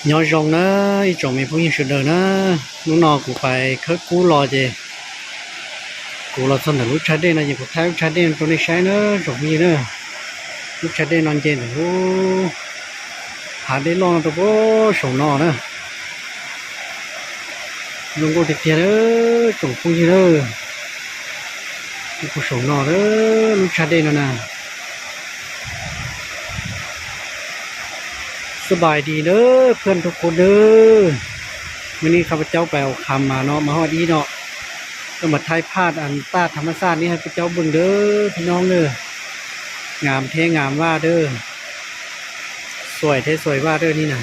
Nyob zoo na, ib tsoom me phooj ywg sawv daws na, hnub no kuv pais khawb kub los ces kuv los txog ntawm lub tsag dej no ces kuv thaij lub tsag dej no rau nej saib na, tsoom phooj ywg na. Lub tsag dej no nce ntawm lub hav dej loj no rau puag saum no na. Zoo nkauj tiag tiag na, tsoom phooj ywg na. Rau puag saum no na, lub tsag dej no na. สบายดีนะ เพื่อนทุกคนนะ Nws nej khab pab caub pais au kham mas no mas hoj ib no, koj mas thaij phaj tas tham mas xaj nej hab pab caub npwj na, phib nob na. Ngam theb ngam vaj dab, xuais theb xuais vaj dab nej na.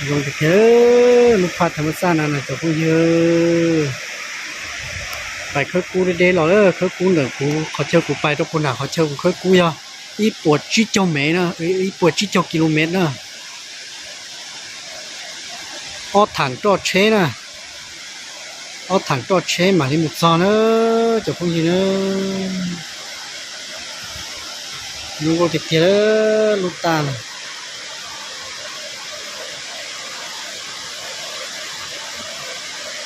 Zoo tiag tiag, lub phaj tham mas xaj na na tsoom phooj ywg. Pais khawb kub deb deb los, khawb kub ntawm kuv qhov chaw kuv pais rau puag nram qhov chaw kuv khawb kub yog ib puas tsib caug mev na, ib puas tsib caug ki lu mev na. Ob thaam roj tsheb na, ob thaam roj tsheb mam li mus txog na, cov phooj ywg na. Zoo nkauj tiag tiag lub taj na.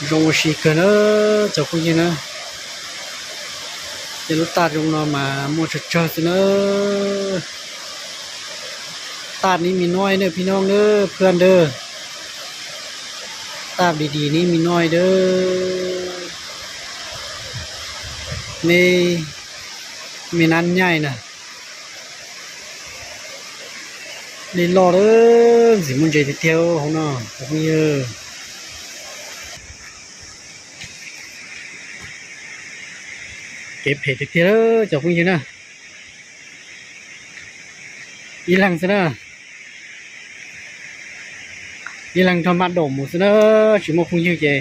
Zoo ua si kawg na, cov phooj ywg na. Ces lub taj zoo no mas muaj tsawg tsawg xwb na. Taj neb me noij na, phib nob na, phwj dab. Taj di di neb me noij dab. Neb me nab nyaij na. Dej loj dab, ntxim muaj ntses tiag tiag hauv no, cov phooj ywg. Kev phem tiag tiag, cov phooj ywg na. Ib leeg xwb na, ib leeg nrog maj daum mus xwb na, tsis muaj phooj ywg ces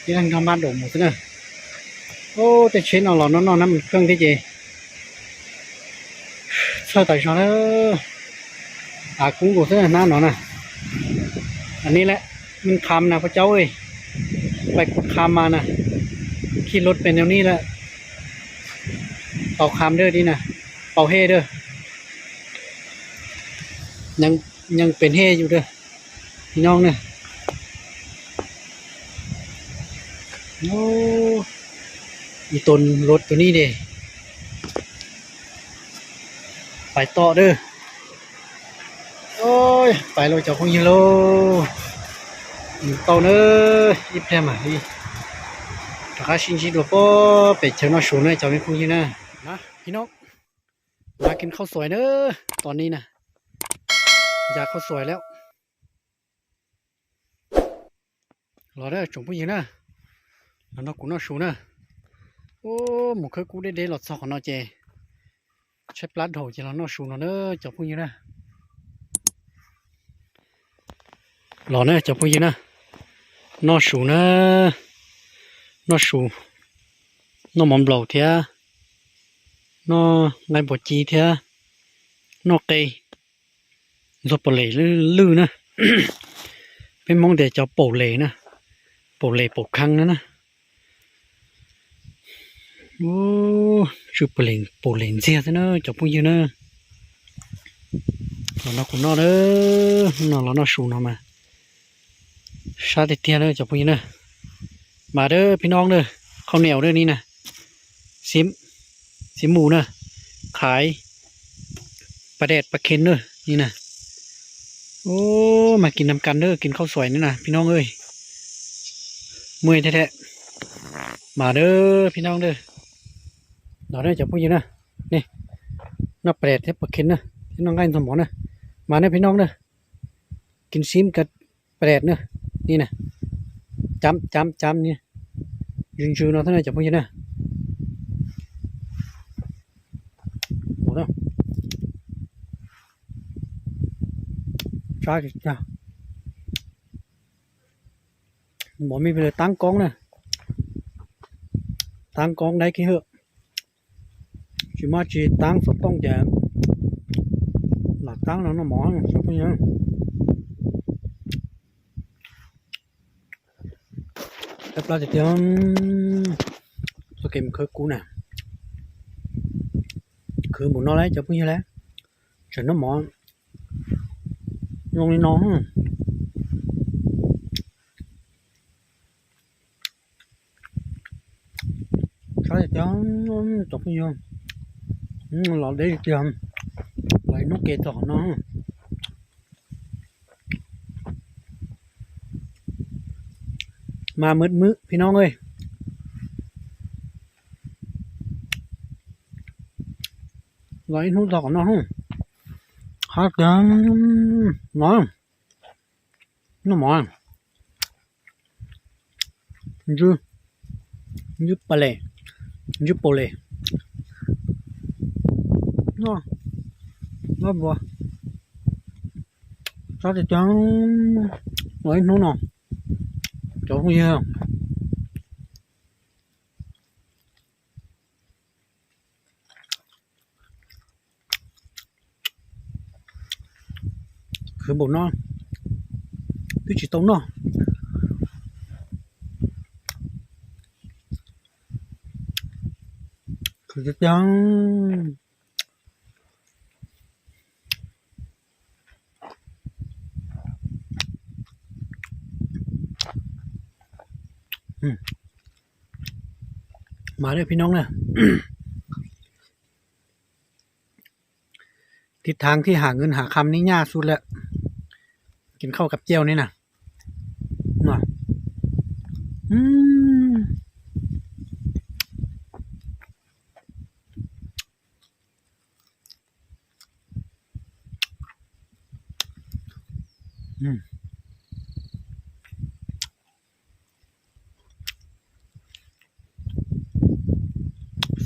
ib leeg nrog maj daum mus xwb na. Ub, tej tsheb no los noj noj nab mas kheej thiab ces txhawj tas zog na. Av kub nkaus xwb na hnab no na. Anv neb lawm, Mej Kham na pab caub, pais Kham mas na, khij lub pes neu nij lawm, tau Kham dab di na, pau hej dab, nyeej pes hej yus dab, ib nyob na. Ib tug luv tus nij de, pais tom dab. Pais lauj cov phooj ywg lauj. Mus tau na, ib pliag mam li rov qab sib ntsib dua puag pem chaw noj su na cov me phooj ywg na. Phib nob, mas kis khaub xuais na, tom nij na, ya khaub xuais lawm. Los na tsoom phooj ywg na, los nrog kuv noj su na. Ub, mus khawb kub deb deb los txog qhov no ces tshaib plab dhau ces los noj su no na cov phooj ywg na. Los na cov phooj ywg na, noj su na, noj su, noj mov nplaum thiab, noj nqaij npua ci thiab, noj qe, ntxuag paum les lwj na. Peb Hmoob tias cov paum les na, paum les paum khee na na. Tsw paum les ntxiag xwb na cov phooj ywg na. Los no kuv noj na, no los noj su no mas sab tiag tiag na cov phooj ywg na. Mas dab phib nob na, khau niam dab ni na, xib mus na, qhaiv, pas daim pas khees na, ni na. Ub, mas kis nam kas na, kis khaub xuais na phib nob, muaj thiab thiab. Mas dab phib nob na, los na cov phooj ywg na, ne, noj pas daim thiab pas khees na, thiab noj nqaij ntxuag mov na. Mas na phib nob na, kis xib kas pas daim na, ni na, cab cab cab ni, ntsws ntsws no thiab na cov phooj ywg na. Mov mej pw lawv taab koob na, taab koob daib kib hwj, tsis muaj tsi taab xov tooj ces lam taab no noj mov cov phooj ywg. Peb plab tiag tiag, txoj kev mus khawb kub na. Khwv npaum no lawm cov phooj ywg lawm, tseem noj mov zoo li no. Sab tiag tiag, cov phooj ywg, los deb tiag, los ib hnub ke txog qhov no. Mas mượt mượt phim no ơi, los ib hnub txog qhov no. Hab tiag no, noj mov, ntsw, ntsw pa le, ntsw pau le, noj, noj npua, sab tiag tiag, los ib hnub no, cov phooj ywg. Khwv npaum no twb tsis tau noj. Khwv tiag tiag. Mas phim no na, thib thang thib hang ngwj hang kham neb nyaj xu lawm, kin khauj kab cau ne na.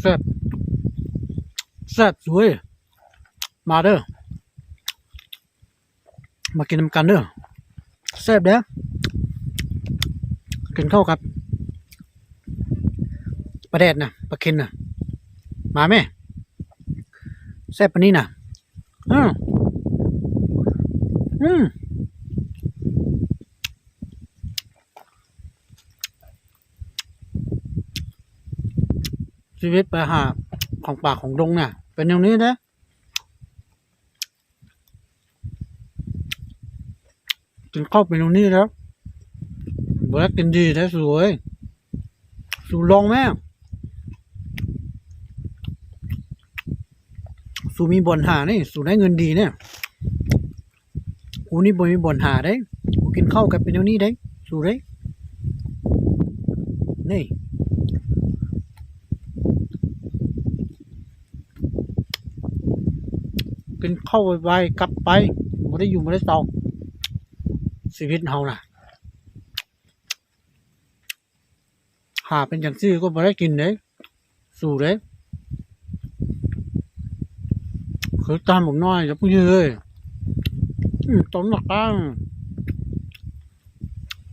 Sab, sab zuav, mas dawb, mas kis nas kas dawb, sab dawb, kis khauj kas, pas dej na, pas kis na, mas me, sab pas ni na. Xib vib pab ham khoom pam khoom doo na, pes nug nib dab, kis khauj pes nug nib dab, npaum dab kis nrig dab xus, xus loo me, xus me npuam ham ne, xus dab nws nrig ne. Kuv nib npuam me npuam ham dab, kuv kis khauj kas pes nug nib dab, xus dab. Ne, kis khauj vais vais kab pais, npaum dab yus npaum dab tau, xib vib hau na. Ham pes ncaws txij kuj npaum dab kis dab, xus dab. Khwv tag npaum no cov phooj ywg, tau noj qab.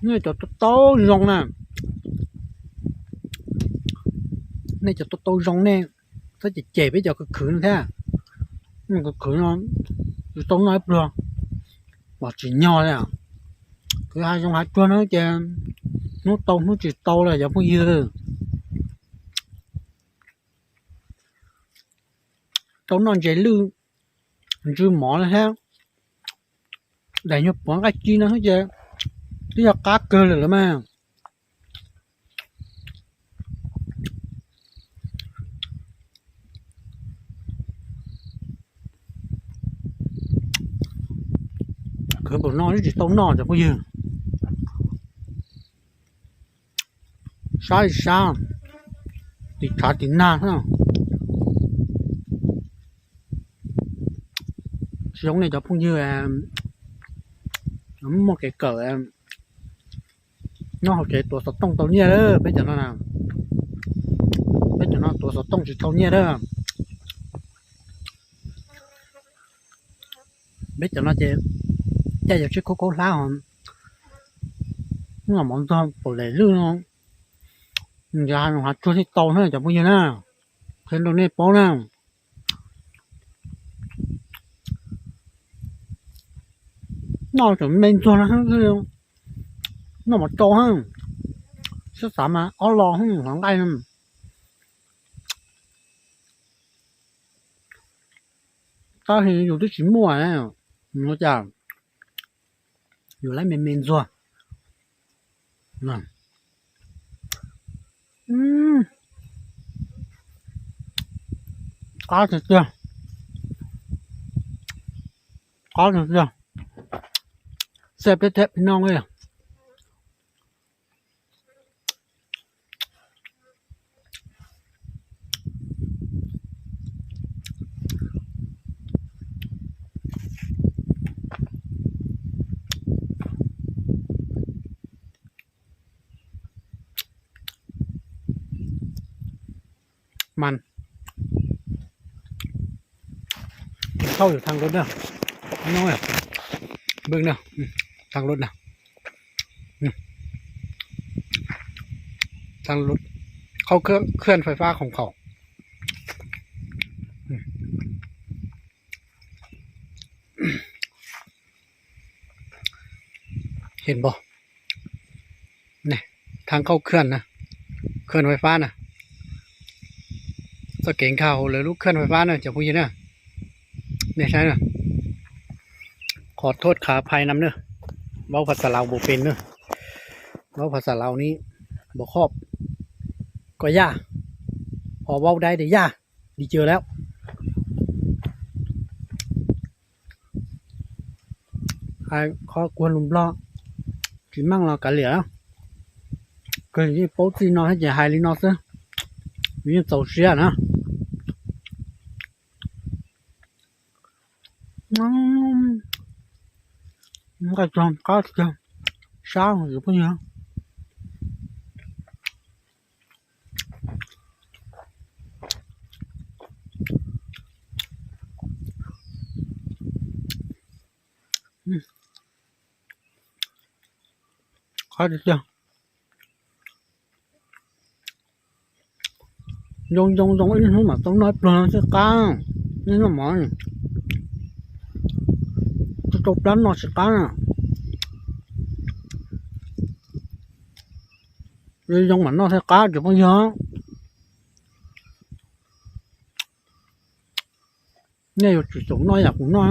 Nej cov tau tau zoo na, nej cov tau tau zoo nej txhob cem cem peb cov khwv khwv no thiab. Khwv khwv no tsis tau noj ib pluag, pom tsim nyog li. Khwv hav zoov hav tsuag no ces hnub tau hnub tsis tau lawm cov phooj ywg. Tau noj ntses lwj, ntsw mov thiab, daim nyuag puav nqaij ci no xwb ces twb yog qab kawg lawm los mas. Khwv npaum no twb tsis tau noj cov phooj ywg. Sab li sab, tim tshav tim nag xwb. Tsis zoo nej cov phooj ywg muaj kev kawm, nyob hauv kev tuav xov tooj tau nyiaj lawm. Peb cov no, peb cov no tuav xov tooj tsis tau nyiaj lawm. Peb cov no ces caij yog tsheb khaub khaub hlab os, los mov ntxog pom lem lwj no, yog hav zoov hav tsuag thiaj tau na cov phooj ywg na, qhia rau nej paub na. Noj tseem me ntxuag no, noj mov tsau, siab xav mas ob lo hlov nqaij no. qab heev yus twb tsis muaj, ua cas yus lawv me me ntxuag. Qab tiag tiag, qab tiag tiag, xab tiag tiag peb noj. Man, thauj yus thang lub na, no, bwj na, thang lub na, thang lub, khau khươn fais fab khong khau. Hes npog, thang khau khươn na, khươn fais fab na. Txoj kev nkag hauv lawv lub khươn fais fab na cov phooj ywg na. Nej saib na, qhov thuaj khav phais nam na, vaub phas xas laus npaum pes na, vaub phas xas laus ni, npaum khoj, koj yaj, ho vaub daib tias yaj, li cws lawm. Hais qhov kuag lus Nplog tsis meej los kav liam, kws yeej paub txij no thiab ces hais li no xwb, yeej txaus siab na. Nqaij tog qab tiag, sab yus phooj ywg. Qab tiag tiag. Zoo zoo zoo ib hnub mam tau noj ib pluag no thiaj qab. Nej noj mov, tau plab noj tsis qab na. Zoo zoo mam noj thiaj qab cov phooj ywg. Nej yuav tsum xyaum noj yam kuv noj,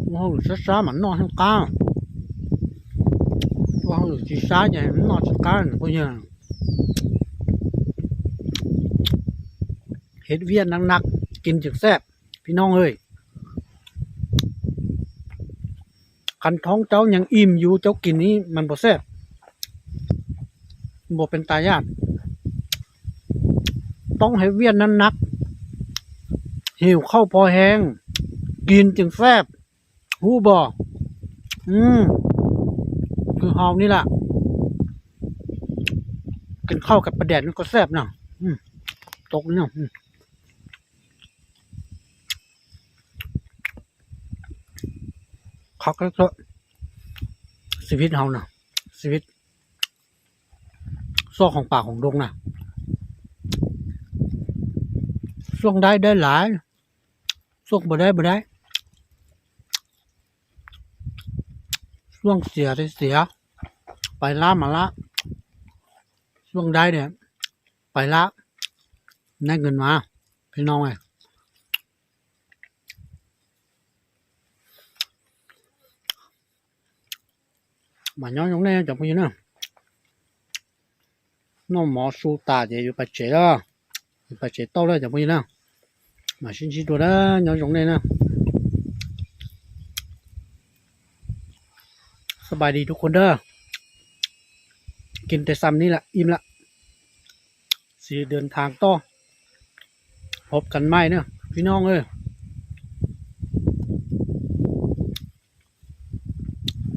ua hauj lwm sab sab mas noj thiaj qab. Ua hauj lwm tsis sab ces noj tsis qab cov phooj ywg. Hes viaj nag nag, kis tseem xab, phooj ywg. Qhov thoob caub nyees im yus caub kis ni mas npaum xab, npaum pes tas yaj. Thoob hes viaj nag nag, hiam khauj pho heev, kis tseem xab, hub pom, kws haus ni lam, kis khauj kas pas dam no koj xab no, tau li no. Qhov xi vit haus na, xi vit xoj khoom pam khoom doo na, xuaj daib daib lav, xuaj npua daib npua daib, xuaj xiav daib xiav, pais lab mas lab, xuaj daib pais lab, nab nkws mas, peb noj. Mas nyob zoo nej cov phooj ywg na, noj mov su tas ces yuav pais tsev lawm, yuav pais tsev tauj lawm cov phooj ywg na. Mam sib ntsib dua na, nyob zoo nej na. Sawv daws tuaj khuv dawb, kis tes xam ni lam im lam, tsis dwm thav toj, hov kas mais na, peb noj.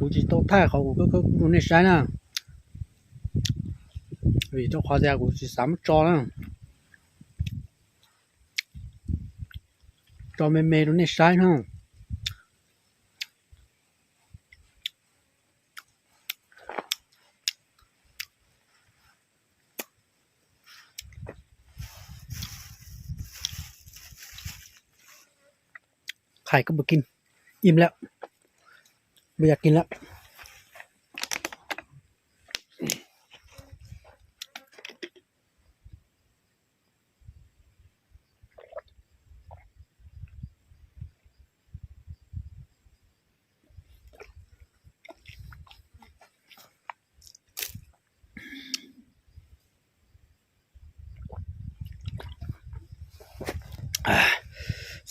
Kuv tsis tau thaij qhov kuv kawb kawb kub rau nej saib na, vim rau qhov tias kuv tsis xav muab tso na, tso me me rau nej saib na. Qhais koj puas kis, im lawm, puas yog kis lawm.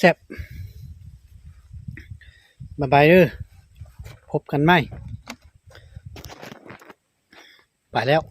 แซ่บ บ๊ายบายเด้อ พบกันใหม่ ไปแล้ว